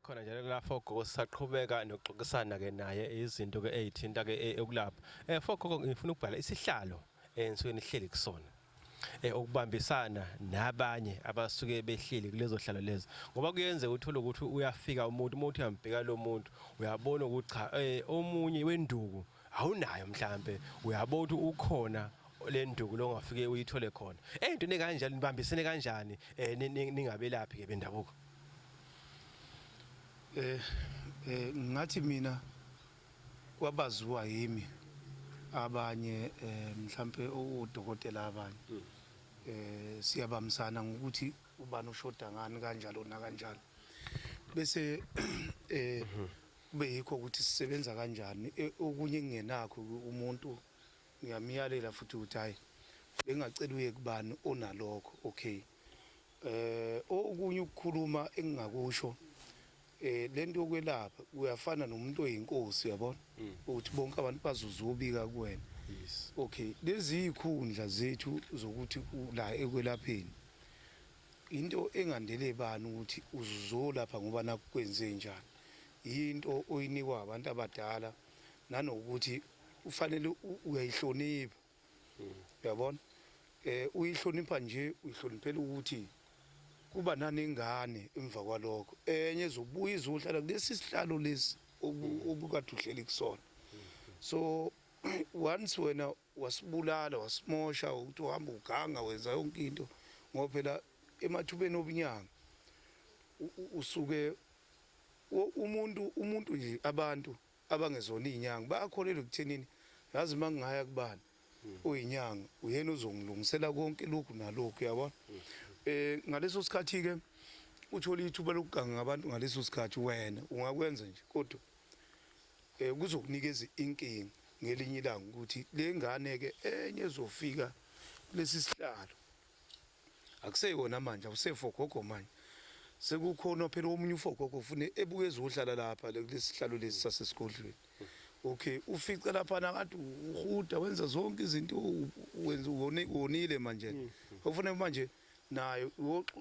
Sisekhona njalo lapho gogo sisaqhubeka nokuxoxisana ke naye izinto ke ezithinta ke ekulapha. Fogogo ngifuna ukubhala isihlalo enisuke nihleli kusona. Ukubambisana nabanye abasuke behleli kulezo hlalo lezo ngoba kuyenzeka uthole ukuthi uyafika umuntu uma uthi uyambheka lo muntu uyabona ukuthi cha omunye wenduku awunayo mhlambe uyabona ukuthi ukhona le nduku lo ongafike uyithole khona eyintweni kanjani nibambisene kanjani ningabelaphi ke bendabuko? Ngathi mina kwabaziwa yimi abanye mhlambe odokotela abanye siyabambisana ngokuthi ubani ushoda ngani kanjalo nakanjalo bese kube yikho ukuthi sisebenza kanjani. Okunye kungenakho umuntu ngiyamyalela futhi ukuthi hayi bengacela uye kubani onalokho. Okay, okunye ukukhuluma engingakusho, lento yokwelapha kuyafana nomuntu oyinkosi, uyabona ukuthi bonke abantu bazozobika kuwena. Okay, lezi ikhundla zethu zokuthi la ekwelapheni into engandele bani ukuthi uzolapha ngoba nakwenze njani, into oyinikwa abantu abadala nanokuthi ufanele uyayihlonipha, uyabona, uyihlonipha nje uyihloniphela ukuthi kuba nanengane emva kwalokho enye ezobuya izohlala kulesi sihlalo lesi obukade uhleli kusona. So once wena wasibulala, wasimosha ukuthi uhamba uganga wenza yonke into, ngoba phela emathubeni obunyanga usuke umuntu nje abantu abangezona izinyanga bayakholelwa ekuthenini yazi uma ngingaya kubani oyinyanga uyena uzongilungisela konke lokhu nalokhu, uyabona. Ngaleso sikhathi ke uthola ithuba lokuganga ngabantu ngaleso sikhathi wena ungakwenza nje, kodwa kuzokunikeza inkinga ngelinye ilanga ukuthi le ngane ke enye ezofika kulesi sihlalo akuseyona manje, awusefogogo manje, sekukhona phela omunye ufogogo ufune ebuke ezohlala lapha kulesi sihlalo lesi sasesigodlweni. Okay, ufice lapha kade uhuda wenza zonke izinto wenza wonile manje, ufune manje naye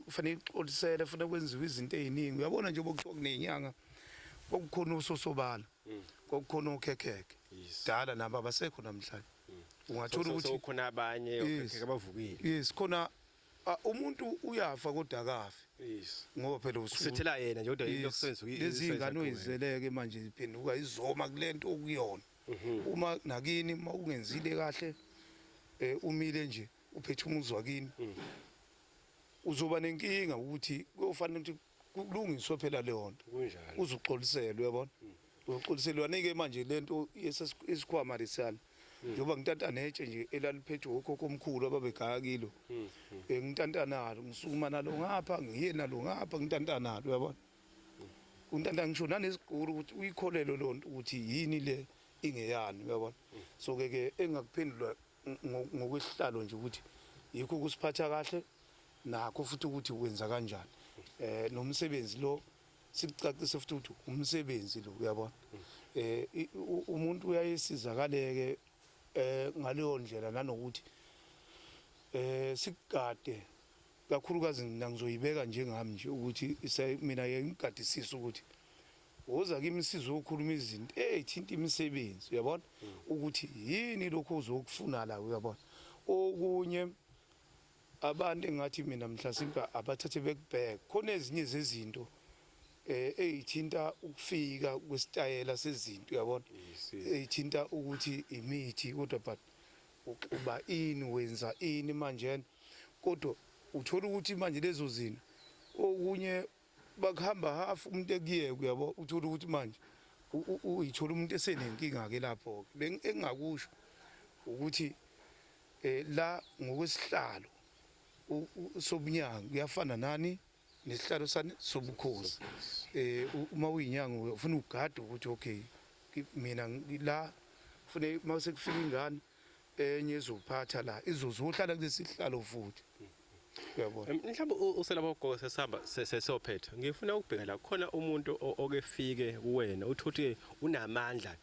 ufanele ixolisele, ufune kwenziwe izinto eziningi, uyabona. Nje bokuthiwa kunenyanga kwakukhona usosobala, kwakukhona okhekhekhe dala, nabo abasekho namhlanje. Ungathola ukuthi khona abanye okhekhekhe abavukile. Yes, khona umuntu uyafa kodwa akafi ngoba phela usethela yena nje kodwa into okusenza lezi ingane oyizeleke manje iphenduka izoma kulento okuyona. Uma nakini uma ungenzile kahle, umile nje uphethe umuzi wakini, uzoba nenkinga ukuthi kuyofanele ukuthi kulungiswe phela leyo nto. Uzuxoliselwe, uyabona, uzoxoliselwa nike manje lento isikhwama lesiyana njengoba ngitanta netshe nje elaliphethwe okhokho omkhulu ababegaya kilo, ngitanta nalo, ngisukuma nalo ngapha, ngiye nalo ngapha, ngitanta nalo, uyabona, untanta ngisho nanesigquru ukuthi uyikholelwe loo nto ukuthi yini le ingeyani, uyabona. So ke ke engakuphendula ngokwesihlalo nje ukuthi yikho ukusiphatha kahle nakho futhi ukuthi wenza kanjani nomsebenzi lo, sikucacise futhi ukuthi umsebenzi lo, uyabona, umuntu uyayesizakaleke ngaleyo ndlela nanokuthi sikugade kakhulukazi. Mina ngizoyibeka njengami nje ukuthi mina ngigadisisa ukuthi woza kimi sizokhuluma izinto ey'thinta imisebenzi, uyabona, ukuthi yini lokho uzokufuna la, uyabona. Okunye abantu engathi mina mhlasimpe abathathe bekubheke khona ezinye zezinto eyithinta ukufika kwesitayela sezinto, uyabona, eyithinta ukuthi imithi kodwa but uxuba ini, wenza ini manje, kodwa uthola ukuthi manje lezo zinto okunye bakuhamba half umuntu ekuyeke, uyabo, uthola ukuthi manje uyithola umuntu esenenkinga ke lapho ke. Engingakusho ukuthi la ngokwesihlalo sobunyanga kuyafana nani nesihlalo sani sobukhosi. Uma uyinyanga ufuna ugade ukuthi okay mina la ufune mase kufika ingane enye ezophatha la izozohlala kulesi sihlalo futhi, uyabona. Mhlawumbe uselapho gogo sesihamba sesiyophetha, ngifuna ukubheka la khona umuntu oke fike kuwena uthi ukuthi unamandla.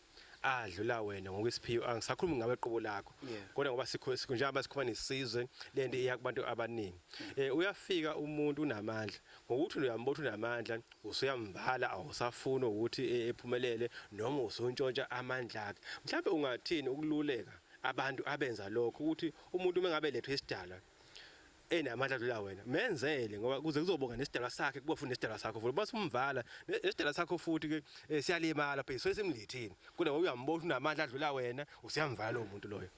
Adlula wena ngokwesiphiwo, angisakhulumi ngawe qobo lakho, kodwa ngoba sikho njengoba sikhuluma nesizwe, lento iya kubantu abaningi. Uyafika umuntu unamandla, ngokuthi uyambona unamandla, usuyamvala, awusafuni ukuthi ephumelele noma usuntshontsha amandla akhe. Mhlawumbe ungathini ukululeka abantu abenza lokho, ukuthi umuntu uma ngabe lethwe isidalwa enamandla adlula wena, menzele, ngoba kuze kuzobonga nesidalwa sakhe, kuba futhi nesidalwa sakho futhi base umvala nesidalwa sakho futhi ke siyalimala phela so simlethini kunoba uyambona unamandla adlula wena, usuyamvala lowo muntu loyo?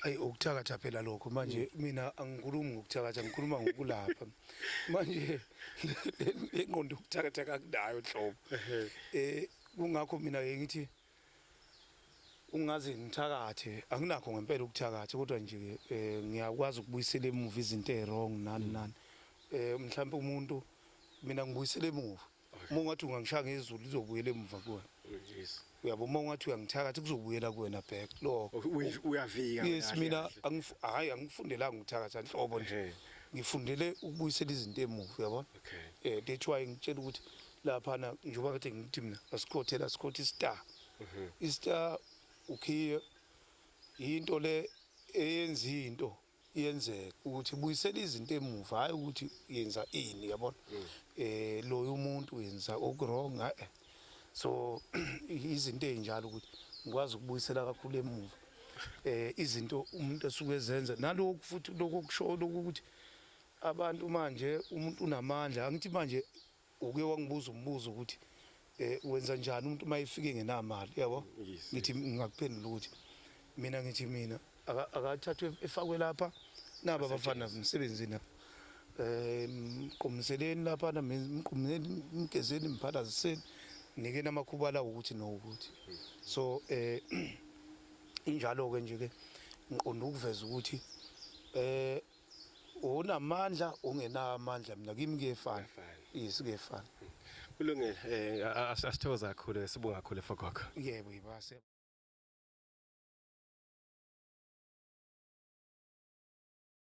Ayi, ukuthakatha phela lokho. Manje mina angikhulumi ngokuthakatha, ngikhuluma ngokulapha. Manje le ngqondo yokuthakatha kakunayo nhlobo. Kungakho mina ke ngithi ungaze ngithakathe, anginakho ngempela ukuthakatha, kodwa nje ngiyakwazi ukubuyisela emuva izinto ezi-wrong nani nani. Mhlawumbe umuntu mina ngibuyisela emuva, uma ungathi ungangishaya ngezulu, lizobuyela emuva kuwena. Uyabo, uma ungathi uyangithakatha, kuzobuyela kuwena back lokho. Uyavika. Yes. Kahle, Mina kahle. Hhayi, angifundelanga ukuthakatha nhlobo nje. Ngifundele ukubuyisela izinto emuva, uyabona. That's why ngitshela ukuthi laphana njengoba kade ngithi mina asikhothela, asikhothe i-star. I-star ukhiye, into le eyenza into iyenzeka, ukuthi buyisela izinto emuva, hayi ukuthi yenza ini, yabona. Loyo umuntu wenza oku-wrong. So izinto ezinjalo ukuthi ngikwazi ukubuyisela kakhulu emuva izinto umuntu esuke ezenza. Nalokhu futhi lokhu okusho lokhu ukuthi abantu manje umuntu unamandla, angithi manje uke wangibuza umbuzo ukuthi wenza njani umuntu uma efike ngenamali, yabo. Ngithi ngingakuphendula ukuthi mina ngithi mina akathathwe efakwe lapha naba abafana emsebenzini lapha, mqomiseleni lapha, mqomiseleni, mgezeni, mphalaziseni, nikeni amakhuba lawo ukuthi nokuthi. So injalo ke nje ke, ngiqonda ukuveza ukuthi unamandla, ungenamandla, mina kimi kuyefana. Kuyefana. Yes, kuyefana. Kulungile, asithokoza kakhulu, sibonga kakhulu, Fogogo. Yebo, yibase.